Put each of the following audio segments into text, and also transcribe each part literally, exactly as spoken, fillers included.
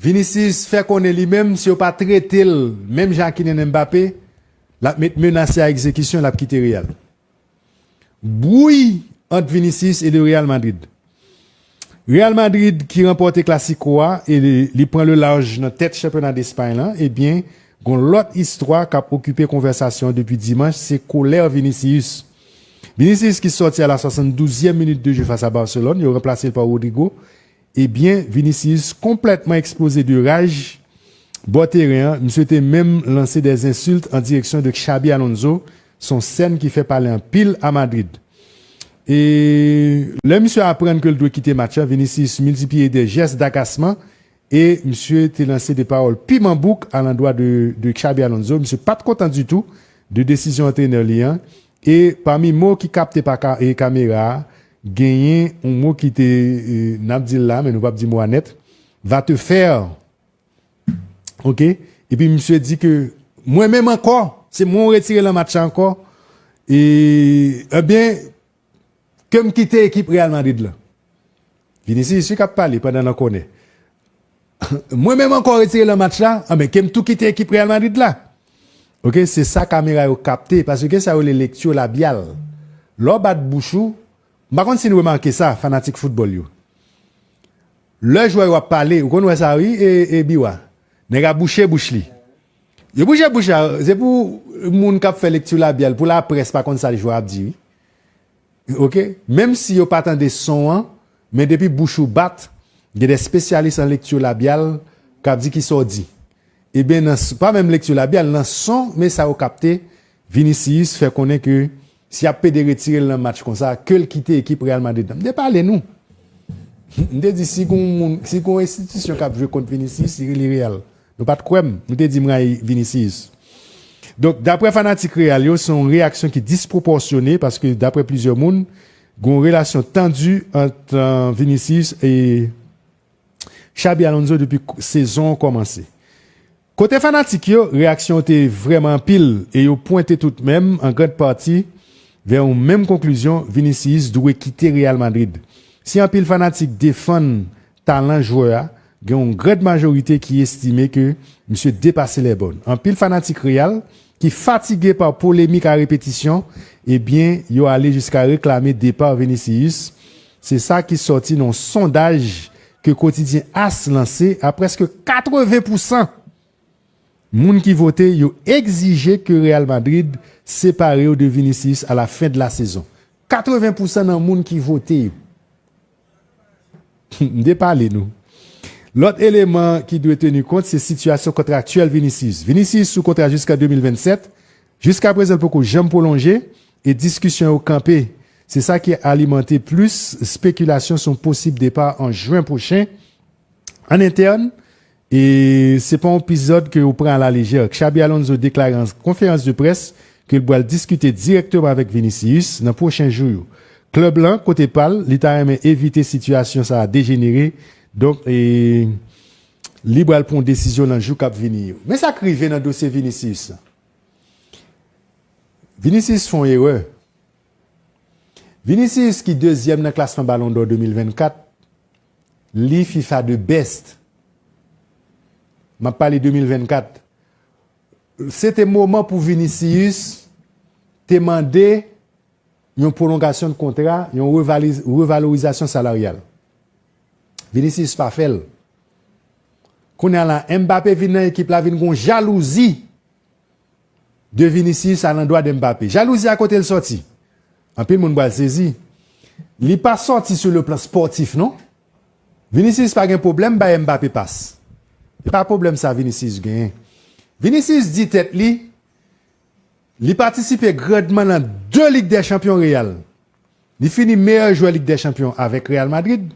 Vinicius fè konnen li menm, si yo pa trete l menm jan ak Kylian Mbappé, l ap met menase a egzekisyon, l ap kite Real. Bwouy ant Vinicius e le Real Madrid. Real Madrid ki ranpòte Clasico a e li, li pran le large nan tèt chanpyona Despay lan, ebyen, gon lòt istwa k ap okipe konvèsasyon depi dimanch, se kolè Vinicius. Vinicius ki sòti a la swasanndouzèm minit de jeu fas a Barcelone, yo ranplase l pa Rodrygo. Ebyen, Vinicius konplètman eksploze de raj bò teren an. Misye te menm lanse des insultes en direction de Xabi Alonso. Se yon sèn ki fè pale anpil a Madrid. E lè misye aprann ke l dwe kite match la, Vinicius miltipliye de jès dagasman e misye te lanse de pawòl piman bouk alandwa de, de Xabi Alonso. Misye pa t kontan ditou de desizyon antrenè li an. E pami mo ki kapte pa ka, e kamera a, genyen yon mo ki te, e, n ap di l la, men nou p ap di mo a nèt, va te faire. Oke? Epi misye di ke mwen menm ankò, se mwen w retire nan match la ankò. E, ebyen, ke m kite ekip Real Madrid la. Vinicius wi k ap pale pandan nan kònè. Mwen menm ankò retire nan match la, anben ke m tou kite ekip Real Madrid la. Oke, se sa kamera yo kapte, paske gen sa yo rele lekti labyal. Lè w bat bouch ou, m pa konn si n remake sa, fanatik foutbòl yo. Lè jwè yo ap pale, ou konn wè sa wi, e, e Biwa. Nèg a bouche bouch li. Yo bouche bouch la, se pou moun k ap fè lekti labyal, pou laprès pa konn sa jwè ap di wi. Oke? Menm si yo pa tande son an, men depi bouch ou bat, gen de espesyalis an lekti labyal k ap di kisa w di. Ebyen, nan s-, pa menm lekti labyal, nan son, men sa yo kapte, Vinicius fè konnen ke si y ap pede retire l nan match konsa, ke l kite ekip Real Madrid la. M te pale nou. M te di si gon moun, si gon enstitisyon k ap jwe kont Vinicius, li rele Real. Nou pa t kwè m. Nou te di m rayi Vinicius. Donk, daprè fanatik Real yo, se yon reyaksyon ki dispwopòsyone paske, daprè plizyè moun, gen yon relasyon tandi ant, euh, Vinicius e Xabi Alonso depi k-, sezon an kòmanse. Kote fanatik yo, reyaksyon yo te vrèman anpil e yo pwente tout menm, an grand pati, vè yon menm konklizyon, Vinicius dwe kite Real Madrid. Si anpil fanatik defann talan jwè a, gen yon grand majorite ki estime ke misye depase lè bòn. Anpil fanatik Real ki fatige pa polemik a repetisyon, ebyen, yo ale jiska reklame depa Vinicius. Se sa ki sòti nan yon sondaj ke kotidyen AS lanse a prèske katreven pousan moun ki vote, yo egzije ke Real Madrid separe yo de Vinicius a la fen de la sezon. Katreven pousan nan moun ki vote yo. M te pale nou. Lòt eleman ki dwe teni kont, se sitiyasyon kontraktyèl Vinicius. Vinicius sou kontra jiska de mil vennsèt. Jiska prezan, l poko janm pwolonje e diskisyon yo kanpe. Se sa ki alimante plis spekilasyon sou yon posib depa an jen pwochen. An entèn, e se pa yon epizòd ke yo pran a la lejè. Xabi Alonso deklare an konferans de près ke l pral diskite dirèkteman avèk Vinicius nan pwochen jou yo. Klèb lan, kote pa l, li ta renmen evite sitiyasyon sa a dejenere. Donk, e, li pral pran yon desizyon nan jou k ap vini yo. Men sa k rive nan dosye Vinicius lan. Vinicius fè yon erè. Vinicius ki dezyèm nan klasman Ballon d'Or de mil vennkat, li FIFA the best. M ap pale de mil vennkat. Se te moman pou Vinicius te mande yon pwolongasyon de kontra, yon revaliz-, revalorizasyon salaryal. Vinicius pa fè l. Kounye a la, Mbappé vin nan ekip la, vin gon jalouzi de Vinicius alandwa de Mbappé. Jalouzi a kote l sòti? Anpil moun pral sezi. Li pa sòti sou le plan spòtif, non. Vinicius pa gen pwoblèm bay Mbappé pas. Se pa pwoblèm sa Vinicius genyen. Vinicius di tèt li, li patisipe grandman nan de Lig dè Chanpyon Real. Li fini meyè jwè Lig dè Chanpyon avèk Real Madrid.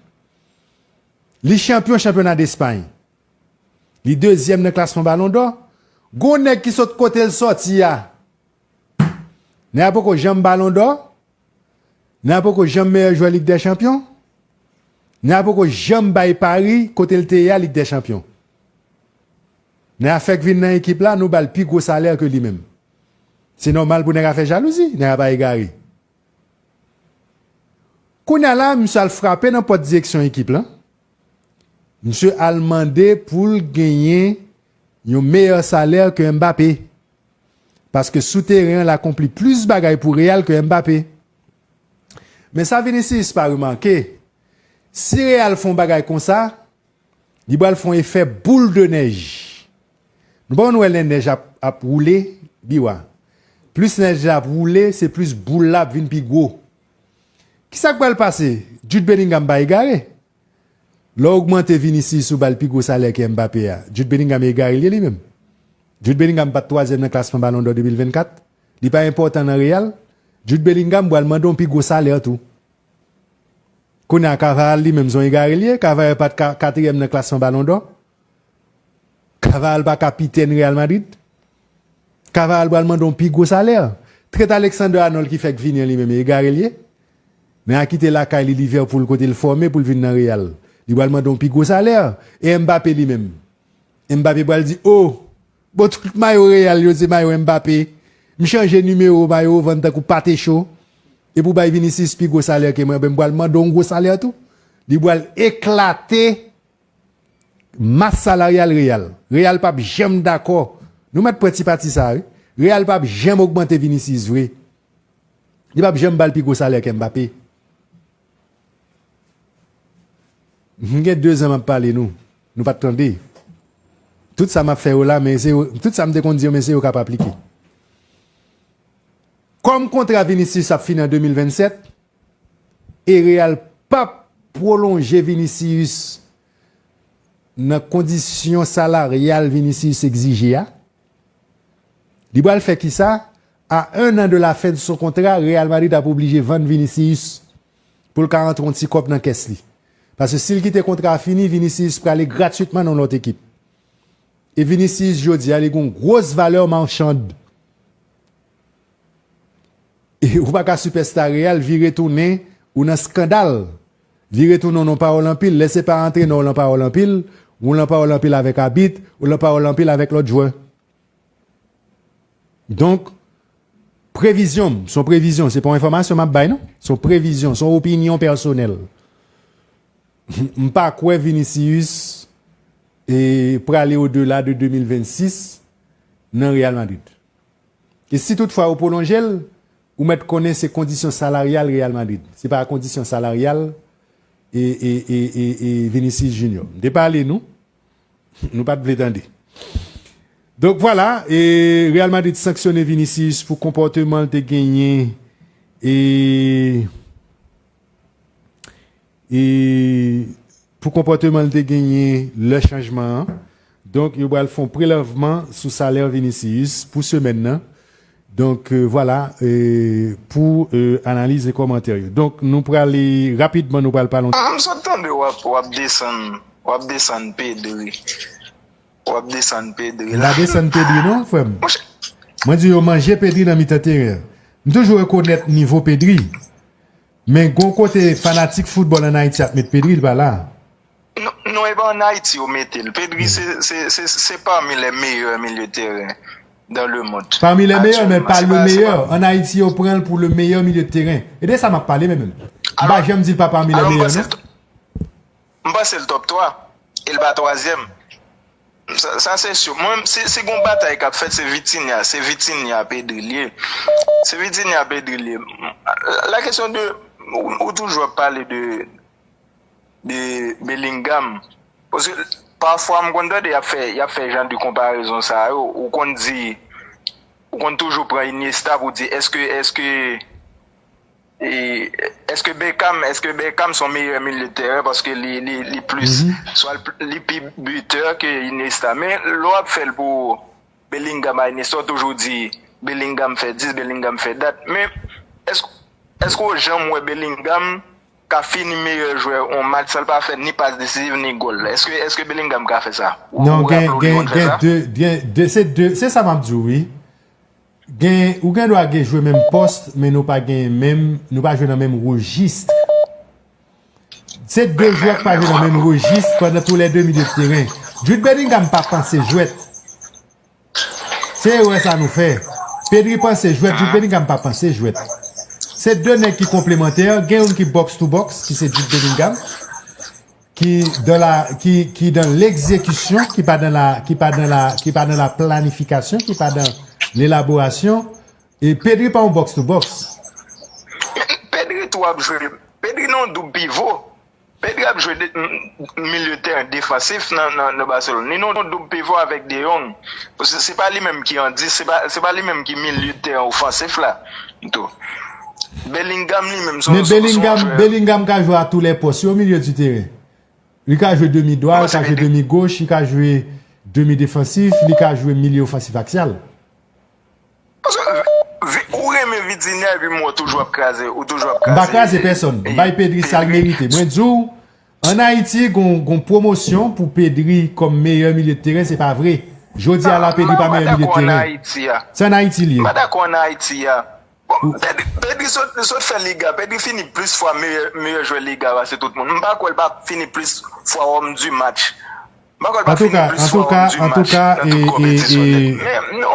Li chanpyon chanpyona Despay. Li dezyèm nan klasman Ballon d'Or. Gon nèg ki sot kote l sòti a. Nèg la poko janm Ballon d'Or. Nèg la poko janm meyè jwè Lig dè Chanpyon. Nèg la poko janm bay Paris, kote l te ye a, Lig dè Chanpyon. Nèg la fèk vin nan ekip la, nou ba l pi gwo salè ke li menm. Se nòmal pou nèg la fè jalouzi, nèg la pa egare. Kounye a la, misye al frape nan pòt direksyon ekip lan. Misye al mande pou l genyen yon meyè salè ke Mbappé. Paske sou teren an, l akonpli plis bagay pou Real ke Mbappé. Men sa Vinicius pa remake, si Real fè yon bagay konsa, li pral fè yon efè boul de nèj. Nou pa konn wè lè nèj ap, ap woule, biwa. Plis nèj la ap woule, se plis boul la ap vin pi gwo. Kisa k pral pase? Jude Bellingham pa egare. Lè w ogmante Vinicius ou ba l pi gwo salè ke Mbappé a, Jude Bellingham egare l ye li menm. Jude Bellingham pa t twazyèm nan klasman Ballon d'Or de mil vennkat. Li pa enpòtan nan Real. Jude Bellingham pral mande yon pi gwo salè tou. Kounye a Carvajal li menm se yon egare l ye. Carvajal pa t ka, katriyèm nan klasman Ballon d'Or. Carvajal pa kapitèn Real Madrid. Carvajal pral mande yon pi gwo salè. Trent Alexander-Arnold ki fèk vini an li menm egare l ye. Men a kite lakay li Liverpool kote l fòme pou l vin nan Real. Li pral mande yon pi gwo salè. E Mbappé li menm. Mbappé pral di, oh, bon, tout mayo Real yo se mayo Mbappé. M chanje nimewo mayo vann tankou pate cho. E pou bay Vinicius pi gwo salè ke mwen, ben m pral mande yon gwo salè tou. Li pral eklate mas salaryal Real. Real p ap janm dakò. Nou mèt pran ti pati sa a, wi. Real p ap janm ogmante Vinicius vre. Li p ap janm ba l pi gwo salè ke Mbappé. M gen dezan m ap pale nou. Nou pa t tande. Tout sa m ap fè yo la, men se yo, tout sa m te konn di yo, men se yo k ap aplike. Kòm kontra Vinicius ap fini an de mil vennsèt, e Real p ap pwolonje Vinicius nan kondisyon salaryal Vinicius egzije a, li pral fè kisa? A un an de la fen de son kontra, Real Madrid ap oblije vann Vinicius pou l ka rantre yon ti kòb nan kès li. Paske si l kite kontra a fini, Vinicius prale gratwitman nan yon lòt ekip. E Vinicius jodi a, li gen yon gwòs valè machann. E ou pa ka sipèsta Real, vire tounen, ou nan eskandal. Vire tounen, ou nan pawòl anpil. Lè se pa antrenè, ou nan pawòl anpil. Ou nan pawòl anpil avèk abit, ou nan pawòl anpil avèk lòt jwè. Donk, previzyon m, se yon previzyon, se pa yon enfòmasyon m ap bay, non. Se yon previzyon, se yon opinyon pèsonèl. M pa kwè Vinicius e prale odela de de mil vennsis nan Real Madrid. E si toutfwa yo pwolonje l, ou mèt konnen se kondisyon salaryal Real Madrid. Se pa kondisyon salaryal e, e, e, e, e Vinicius Junior. M te pale nou, nou pa t vle tande. Donk vwala, e Real Madrid sanksyone Vinicius pou konpòteman l te genyen e e pou konpòteman l te genyen lè chanjman an. Donk, yo pral fè yon prelèvman sou salè Vinicius pou semèn nan. Donk, euh, vwala, euh, pou, euh, analiz e kòmantè yo. Donk, nou prale rapidman, nou pral pale. Ah, m sot tande w ap, w ap desann, w ap desann Pedri. W ap desann Pedri la. M pa desann Pedri non, frè m. Monchè. Mwen di yo manje Pedri nan mitan teren an. M toujou rekonèt nivo Pedri. Men gon kote fanatik foutbòl ann Ayiti ap met Pedri, li pa la. Non, non, e pa ann Ayiti yo mete l. Pedri, se, se, se, se parmi les meilleurs milieux de terrain dans le monde. Parmi les meilleurs, men pa le meilleur. Ann Ayiti, yo pran l pou le meilleur milieu de terrain. E de sa m ap pale, men menm. M pa janm di l pa parmi les meilleurs, non. M panse l top twa. E l pa twazyèm. Sa, sa se si. Mwen, si, si gon batay k ap fèt, se Vitinha. Se Vitinha Pedri l ye. Se Vitinha Pedri l ye. La question de, ou, ou toujou ap pale de, de Bellingham. Paske pafwa, m konn tande y ap fè, y ap fè jan de konparezon sa yo. Ou konn di, ou konn toujou pran Iniesta pou di, èske, èske E, èske Beckham, èske Beckham se yon meyè milye de tèren paske li, li, li plis, swa li, li pi bitè ke Iniesta. Men lè w ap fè l pou Bellingham a Iniesta, w toujou di Bellingham fè dis, Bellingham fè dat. Men èske, èske w janm wè Bellingham ka fini meyè jwè yon match san l pa fè ni pas desiziv ni gòl? Èske, èske Bellingham ka fè sa? Ou, non, ou gen, raple w li gen, konn fè gen sa? De, gen de, se de, se sa m ap di w, wi. Gen, ou gen dwa gen jwe menm pòs, men nou pa gen menm, nou pa jwe nan menm rejis. Se de jwè ki pa jwe nan menm rejis pandan toulède milye de teren. Jude Bellingham pa panse jwèt. Se erè sa nou fè. Pedri panse jwèt, Jude Bellingham pa panse jwèt. Se de nèg ki konplemantè, gen youn ki box to box, ki se Jude Bellingham. ki dans la, qui, qui dans l'exécution, qui pas dans la, qui pas dans la, qui pas dans la planification, qui pas dans l'élaboration. E Pedri pa yon box to box. Pedri tou ap jwe. Pedri nan yon doub pivo. Pedri ap jwe milye tèren defansif nan, nan, nan Barcelone. Li nan yon doub pivo avèk De Jong. Se, se pa li menm ki an dis, se pa, se pa li menm ki milye tèren ofansif la. Tou. Bellingham li menm se yon jwè. Bellingham ka jwe a tou lè pòs yo milye di teren. Li ka jwe demi dwa, li ka jwe demi goch, li ka jwe demi defansif, li ka jwe milye ofansif aksyal. Paske ou renmen Vitinha epi m wè w toujou ap kraze, ou toujou ap kraze. M pa kraze pèsonn. M bay Pedri sa l merite. Mwen di w, ann Ayiti, gon, gon pwomosyon pou Pedri kòm meyè milye de teren, se pa vre. Jodi a la, Pedri pa meyè milye de teren. Se ann Ayiti li ye. M pa dakò ann Ayiti a. Bon, Pedri, Pedri sot, sot fè Liga. Pedri fini plis fwa meyè, meyè jwè Liga pase tout moun. M pa kwè l pa fini plis fwa homme du match. Antouka, antouka, antouka, e, e, e,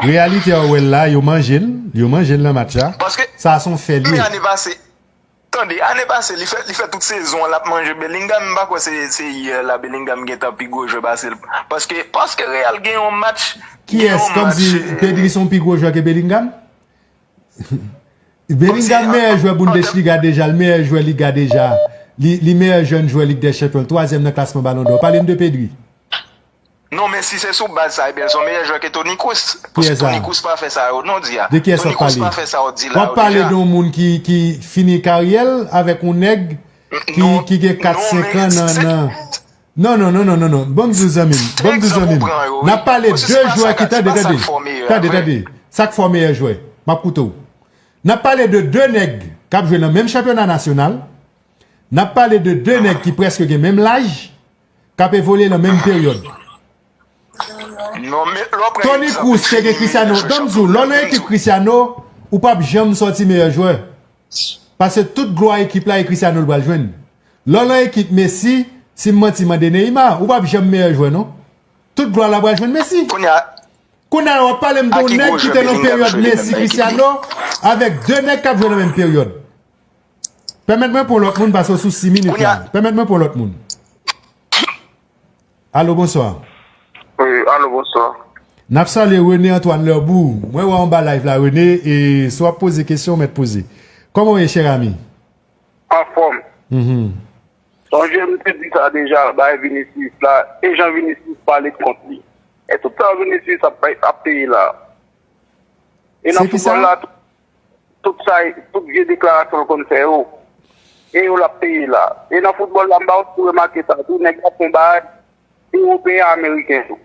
reyalite a wè l la, yo manje l, yo manje l nan match la. Sa se yon fè l ye. Tande, ane pase, li fè, li fè tout sezon an, l ap manje Bellingham, m pa kwè se, se yè la Bellingham gentan pi gwo jwè pase l. Paske, paske Real gen yon match. Kiyès, kòmsi Pedri se yon pi gwo jwè ke Bellingham? Bellingham meyè jwè Bundesliga deja, l meyè jwè Liga deja. Li, li meyè jèn jwè Lig dè Chanpyon, l twazyèm nan klasman Balon dò. Pale m de Pedri. Non, men si se sou baz sa, ebyen, l se yon meyè jwè ke Toni Kroos. Paske Toni Kroos pa fè sa yo non di a. De kiyès w ap pale? W ap pale de yon moun ki, ki fini karyè l avèk yon nèg ki, ki gen kat senk an nan, nan, Non, non, non, non, non, non. Ban m di w zanmi m. Ban m di w zanmi m. N ap pale de jwè ki, tande, tande. Tande, tande. Sa k fè w meyè jwè. M ap koute w. N ap pale de de nèg k ap jwe nan menm chanpyona nasyonal. N ap pale de de nèg ki prèske gen menm laj, k ap evolye nan menm peryòd. Toni Kroos te gen Cristiano. Ban m di w, lè w nan ekip Cristiano, ou p ap janm sòti meyè jwè. Paske tout glwa ekip la e Cristiano l pral jwenn. Lè w nan ekip Messi, si m manti mande Neymar, ou p ap janm meyè jwè non. Tout glwa la pral jwenn Messi. Kounye a w ap pale m de yon nèg ki te nan peryòd Messi, Cristiano, avèk de nèg k ap jwe nan menm peryòd. Pèmèt mwen pran lòt moun paske w sou sis minit la. Pèmèt mwen pran lòt moun. Alo, bonswa. Wi, alo, bonswa. N ap salye René Antoine Lerbou. Mwen wè w anba live la, René, e si w ap poze kesyon, w mèt poze. Kòman w ye, chè ami? Anfòm. Sonje m te di sa deja, bay Vinicius la, e jan Vinicius pale kont li. E tout sa Vinicius ap, ap peye la. E nan foutbòl la, tout sa, tout vye deklarasyon l konn fè yo, e yo l ap peye la. E nan foutbòl la, m pa wè si w remake sa tou, nèg yo ap fè yon bagay, ewopeyen, ameriken tou.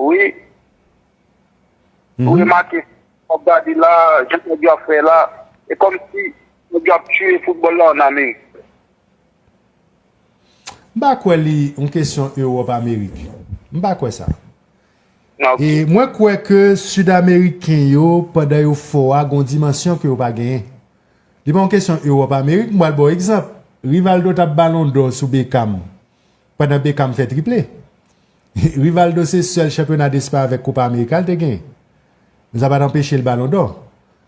Wi. Ou remake, w ap gade la, jan nèg yo ap fè la, e kòmsi nèg yo ap tiye foutbòl la ann Amerik. M pa kwè li yon kesyon Ewòp Amerik. M pa kwè sa. E mwen kwè ke Sid Ameriken yo, pandan yo fò a, gon dimansyon ke yo pa genyen. Li pa yon kesyon Ewòp Amerik, m pral ba w egzanp. Rivaldo t ap Balon dò sou Beckham. Pandan Beckham fè triple. Rivaldo se sèl chanpyona de Espay avèk Kopa Amerika l te genyen. Men sa pa t anpeche l Balon dò.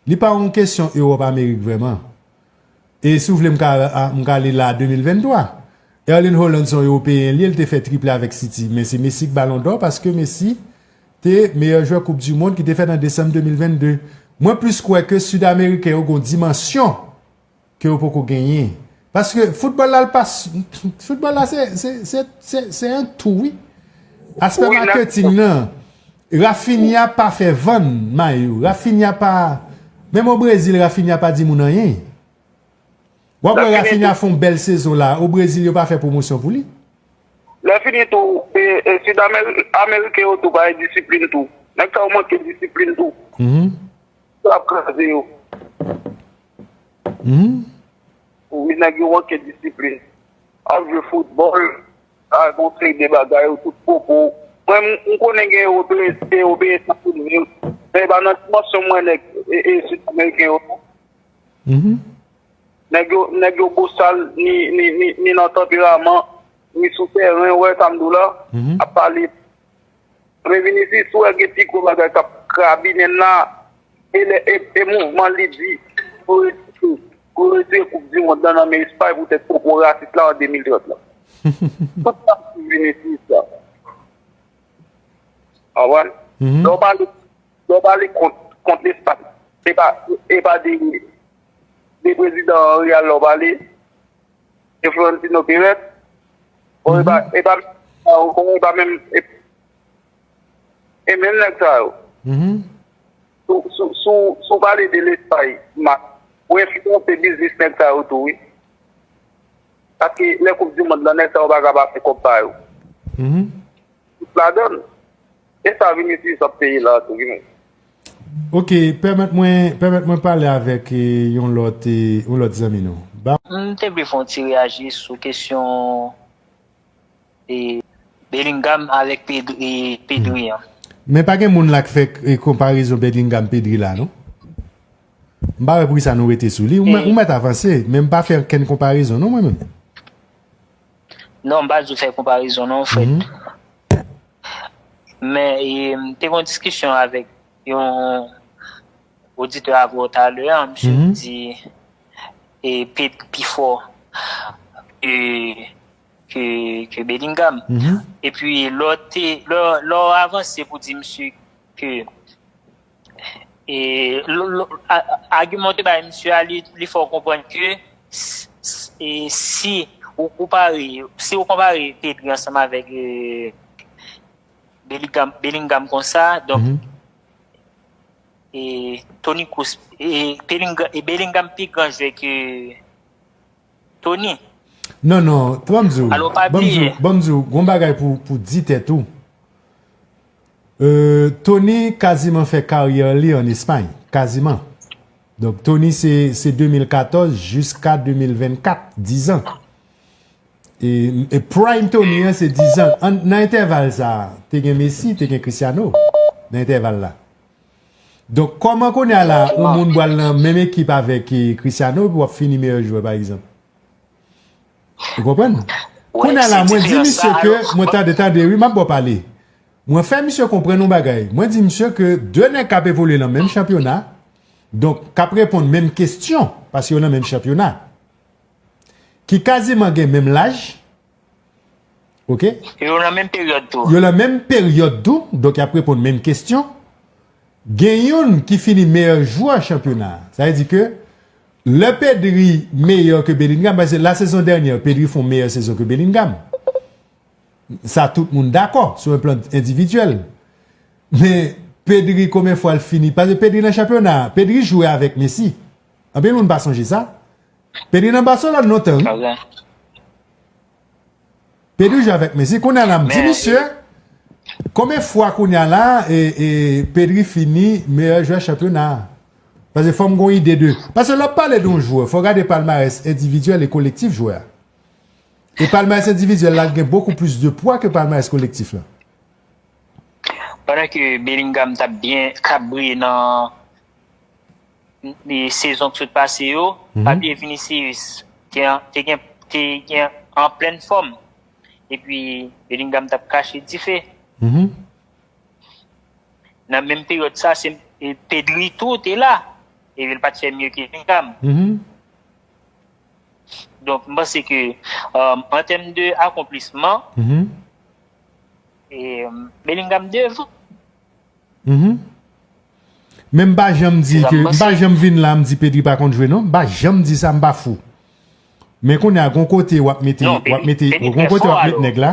Li pa yon kesyon Ewòp Amerik vrèman. E si w vle m ka, m ka ale la de mil venntwa. Erling Haaland se yon Ewopeyen li ye, li te fè triple avèk City. Men se Messi k Balon dò paske Messi te meyè jwè Koup di Mond ki te fèt an desanm de mil vennde. Mwen plis kwè ke Sid Ameriken yo gon dimansyon ke yo poko genyen. Paske foutbòl la, l pa, foutbòl la se, se, se, se, se yon tou, wi. Aspè maketing nan, Raphinha pa fè vann mayo. Raphinha pa, menm o Brezil, Raphinha pa di moun anyen. W ap wè Raphinha fè yon bèl sezon la, o Brezil yo pa fè pwomosyon pou li. Lè fini tou, e, e Sid Ameri-, Ameriken yo tou pa gen disiplin tou. Nèg sa yo manke disiplin tou. Sa ap kraze yo. Wi, nèg yo manke disiplin. Ap jwe foutbòl, a gon seri de bagay, yo tout popo. Mwen, m, m konnen gen Ewopeyen, Ewopeyen sa pou mwen. Men e pa nan dimansyon mwen nèg e, e Sid Ameriken yo non. Nèg yo, nèg yo bosal, ni, ni, ni, ni nan tanperaman, ni sou tèren, ou wè sa m di w la, ap pale. Men Vinicius, ou wè gen pi gwo bagay k ap krabinen la, e lè, e, e mouvman li di, pou retire, pou retire Koup di Mond lan nan men Espay poutèt pwopo rasis la an de mil trant la. Tout sa ki vin isit la. Konprann? Lè w pale, lè w pale kont, kont Lespas, e pa, e pa de, de prezidan Real lè w pale, de Florentino Perez. Bon, e pa, e pa, e pa menm, e, e menm nèg sa yo. Si w, si w, si w, si w pale de Lespay, ma, ou enfliyanse biznis nèg sa yo tou, wi. Paske lè koup di mond lan, nèg sa yo pa ka pa fè kòb pa yo. Tout ladan l. E sa Vinicius ap peye la tou, wi. Ok, pèmèt mwen, pèmèt mwen pale avèk eh, yon lòt, eh, yon lòt zanmi nou. Ba M te vle fè yon ti reyaji sou kesyon e Bellingham avèk Pedri, e Pedri an. Men pa gen moun la k fè e konparezon Bellingham Pedri la non. M pa wè poukisa nou rete sou li. Ou mèt, ou mèt avanse, men m pa fè okenn konparezon non mwen menm. Non, m pa di w fè konparezon non frè. Men e, m te gen yon diskisyon avèk yon oditè avè w talè a, misye di e Pedri pi fò ke, ke, ke Bellingham. Epi lè w te, lè, lè w avanse pou di misye ke e, lo, lo, a, agiman w te bay misye a, li, li fè w konprann ke s, s, e, si ou konpare, si ou konpare Pedri ansanm avèk e, Bellingham, Bellingham konsa, donk e, Toni Kroos, e, Bellingham, e Bellingham pi gran jwè ke Toni. Non, non, ban m di w, ban m di w, ban m di w, gon bagay pou, pou di tèt ou. Euh, Toni kaziman fè karyè li ann Espay, kaziman. Donk, Toni se, se de mil katòz jiska de mil vennkat, diz an. E, e prime Toni an se diz an. An, nan entèval sa a, te gen Messi, te gen Cristiano nan entèval la. Donk, kòman kounye a la, yon moun pral nan menm ekip avèk eh, Cristiano epi w ap fini meyè jwè, pa egzanp? Ou konprann? Kounye a la, mwen di misye ke, mwen tande, tande, wi, m ap ba w pale. Mwen fè misye konprann yon bagay. Mwen di misye ke de nèg k ap evolye nan menm chanpyona, donk, k ap reponn menm kesyon, paske yo nan menm chanpyona, ki kaziman gen menm laj, ok? Yo nan menm peryòd tou. Yo nan menm peryòd tou, donk y ap reponn menm kesyon. Gen youn ki fini meyè jwè chanpyona a. Sa vle di ke lè Pedri meyè ke Bellingham, paske la sezon dènyè, Pedri fè yon meyè sezon ke Bellingham. Sa tout moun dakò, sou yon plan endividyèl. Men Pedri, konbyen fwa l fini? Paske Pedri nan chanpyona a, Pedri jwe avèk Messi. Anpil moun pa sonje sa. Pedri nan Barcelone lontan, wi. Pedri jwe avèk Messi. Kounye a la, m di misye, konbyen fwa kounye a la, e, e, Pedri fini meyè jwè chanpyona a? Paske fò m gon ide de. Paske lè w ap pale de yon jwè, fò w gade palmarès endividyèl e kolektif jwè a. E palmarès endividyèl la gen bokou plis de pwa ke palmarès kolektif la. Pandan ke Bellingham t ap byen, t ap briye nan e, sezon k sot pase yo, pa bliye Vinicius te, te gen, te gen an plèn fòm. Epi Bellingham t ap kache dife. Nan menm peryòd sa, se, e, Pedri tou te la. Epi l pa t fè mye ke Bellingham. Donk, m panse ke, euh, an tèm de akonplisman, e, Bellingham devan. Men m pa janm di ke, m pa janm vin la, m di Pedri pa konn jwe, non. M pa janm di sa, m pa fou. Men kounye a, gon kote w ap mete, w ap mete, gon kote w ap mete nèg la.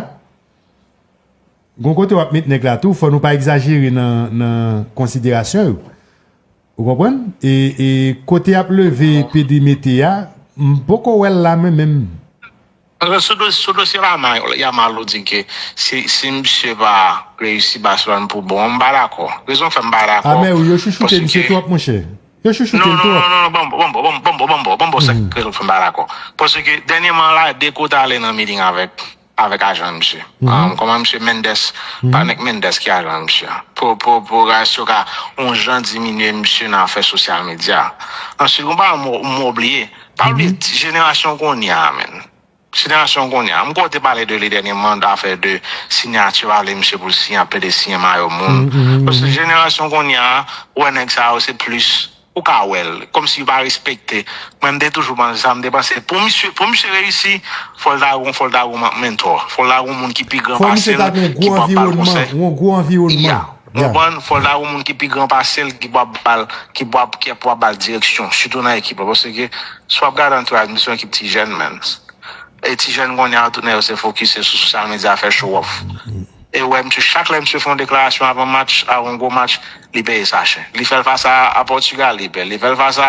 Gon kote w ap met nèg la tou, fò nou pa egzajere nan, nan konsiderasyon yo. Ou konprann? E, e kote y ap leve Pedri mete a, m poko wè l la mwen menm. Paske sou do-, sou dosye Yamal, Yamal ou di ke si, si misye pa reyisi Barcelone pou bon an, m pa dakò. Rezon k fè m pa dakò. A men wi, yo chouchoute misye twòp, monchè. Yo chouchoute l twòp. Non, non, non, non, non, ban m, ban m, ban m, ban m, ban m, ban m, ban m, sa k rezon k fè m pa dakò. Paske dènyèman la, Deco t ale nan meeting avèk avèk ajan misye. Kòman misye Mendes, pa nèk Mendes ki ajan misye. Pou, pou, pou Real Sociedad yon jan diminye misye nan afè sosyal medya. Answit, gon bagay m, m obliye. Pa bliye jenerasyon kounye a, menn. Jenerasyon kounye a. M kwè w te pale de li dènyèman, afè de siyati, pale misye pou l siyen, ap plede siyen mayo moun. Paske jenerasyon kounye a, ou wè nèg sa yo, se plis ou ka wè l, kòmsi yo pa respekte. Mwen, m te toujou panse sa, m te panse, pou misye, pou misye reyisi, fò l ta gon, fò l ta gon mentor, fò l ta gon moun ki pi gran pase l, ki pral ba l konsèy. Yon gwo anviwònman, yon gwo anviwònman. Ya, ou konprann? Fò l ta gon moun ki pi gran pase l, ki pral ba l, ki pral, ki pral ba l direksyon, sitou nan ekip la. Paske, si w ap gade antouraj, misye yon ekip ti jèn, man. E ti jèn kounye a, tout nèg yo se fokise sou sosyal medya, fè show off. E ou wè, misye, chak lè misye fè yon deklarasyon avan match, avan yon gwo match, li peye sa chè. Li fè l fas a, a Pòtigal, li peye l. Li fè l fas a,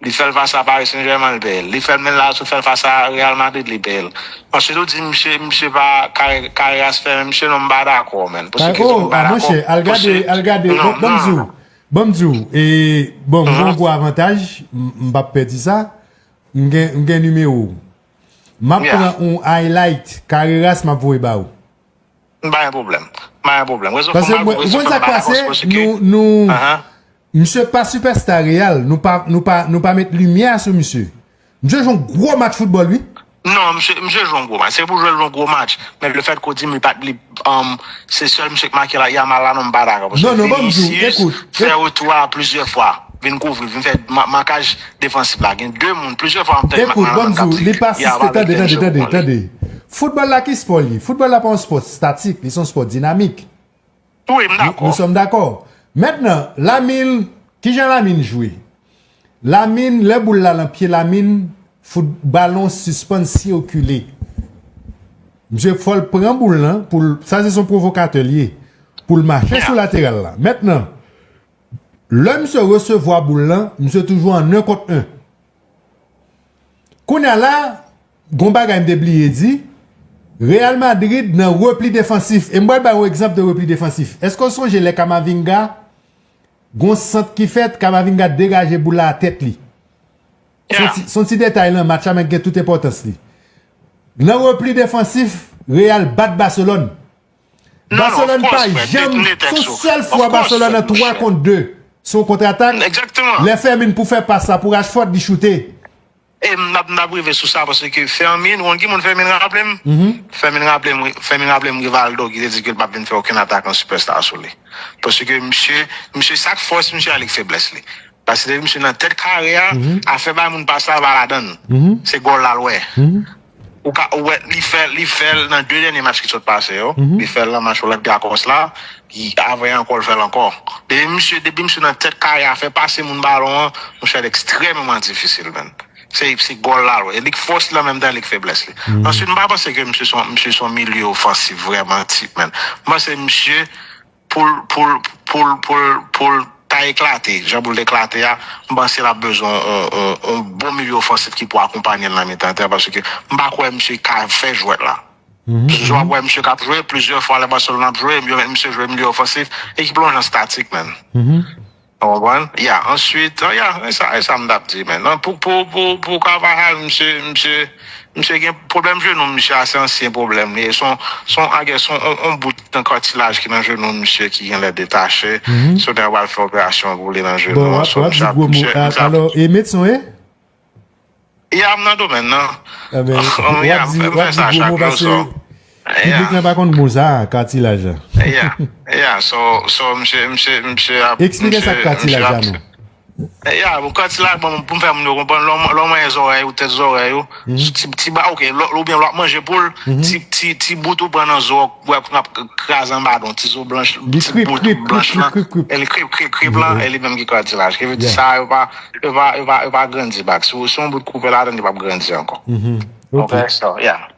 li fè l fas a Paris Saint-Germain, li peye l. Li fè l menm la, tou fè l fas a Real Madrid, li peye l. Answit, ou di misye, misye pa kare, kare a fè, men misye non, m pa dakò, man. Paske, oh, m pa dakò. Monchè, al gade, al gade. Non, ban m di w, ban m di w, e, bon, m gen yon gwo avantaj, m, m p ap pèdi sa. M gen, m gen nimewo w. M ap pran yon highlight Carreras, m ap voye ba ou. M pa gen pwoblèm. M pa gen pwoblèm. Rezon fè m pa, rezon fè m pa dakò, se paske nou, nou, misye pa sipèsta Real, nou pa, nou pa, nou pa met limyè sou misye. Misye jwe yon gwo match foutbòl, wi. Non, misye, misye jwe yon gwo match. Se pou jwe yon gwo match. Men lefètke w di m li pa t, li, um, se sèl misye k make la, Yamal la, non, m pa dakò. Paske Vinicius fè retou a plizyè fwa. Vin kouvri, vin fè ma-, makaj defansif la. Gen de moun, plizyè fwa m tande Marc Manon menm k ap di, ya, pa tande, tande, tande, tande. Foutbòl la ki spò li? Foutbòl la pa yon spò statik, li se yon spò dinamik. Wi, m dakò. Nous sommes d'accord. Mentnan, Lamine, kijan Lamine jwe? Lamine, lè boul la nan pye Lamine, fout balon sispann sikile. Misye fò l pran boul lan, pou l, sa se yon pwovokatè l ye, pou l mache sou lateral la. Mentnan, lè misye resevwa boul lan, misye toujou an un kont un. Kounye a la, gon bagay m te bliye di, Real Madrid nan repli defansif. E m pral bay yon egzanp de repli defansif. Èske w sonje lè Camavinga, gon sant ki fèt, Camavinga degaje boul la a tèt li? Se yon ti, se yon ti detay nan match la, men ki gen tout enpòtans li. Nan repli defansif, Real bat Barcelone. Barcelone pa janm, se yon sèl fwa Barcelone nan twa kont de. Se yon kontratak. Lè Fermin pou fè pas la pou Rashford, li choute. E m ap, m ap rive sou sa, paske Fermin, ou konn ki moun Fermin raple m? Fermin raple m, Fermin raple m Rivaldo ki te di ke l p ap vin fè okenn atak an sipèsta sou li. Paske misye, misye sa k fòs misye a, li k feblès li. Paske depi misye nan tèt kare a, afè bay moun pas la pa ladan l. Se gòl la l wè. Ou ka, ou wè, li fè, li fè l nan de dènye match ki sot pase yo. Li fè l nan match Olympiakos la, ki, avè ankò, l fè l ankò. Depi misye, depi misye nan tèt kare a, fè pase moun balon an, monchè, l ekstrèmeman difisil, man. Se, se gòl la l wè. E li k fòs li an menm tan, li k feblès li. Answit, m pa panse ke misye se yon, misye se yon milye ofansif vrèman tip, man. M panse misye, pou l, pou l, pou l, pou l, pou l ta eklate, jan pou l eklate a, m panse l ap bezwen yon, yon, yon, yon bon milye ofansif ki pou akonpanye l nan mitan teren, paske m pa kwè misye ka fè jwèt la. Jan w ap wè misye k ap jwe, plizyè fwa lè Barcelone ap jwe, yo mèt misye jwe milye ofansif, ekip lan yon jan statik, man. Ou konprann? Ya, answit, ya, e sa, e sa m t ap di, man. Non, pou, pou, pou, pou Carvajal, misye, misye, misye gen pwoblèm jenou, misye a, se ansyen pwoblèm li. Se yon, se yon, I guess, se yon, yon, yon bout nan katilaj ki nan jenou misye ki genlè detache. Se yon nèg pral fè operasyon pou li nan jenou an. So, misye ap, misye, misye ap. Alò, e medsen w ye? Ya, m nan domèn nan. Ebyen, w ap di, w ap di gwo mo paske piblik lan pa konn mo sa, katilaj la. Ya, ya, so, so, misye, misye, misye ap, eksplike sa k katilaj la, non. Ya, bon, katilaj, bon, pou m fè moun yo konprann, lè w, lè w manyen zòrèy ou, tèt zòrèy ou, ti, ti ba, ok, lè, oubyen lè w ap manje poul, ti, ti, ti bout ou pran nan zo, w wè, pou n ap kraze anba don, ti zo blanch, ti bout blanch lan, e li krip, krip, krip lan, e li menm ki katilaj. Ki vle di sa, yo pa, yo pa, yo pa, yo pa grandi back. Si w, si yon bout koupe ladan, li p ap grandi ankò. Ok, so, yeah.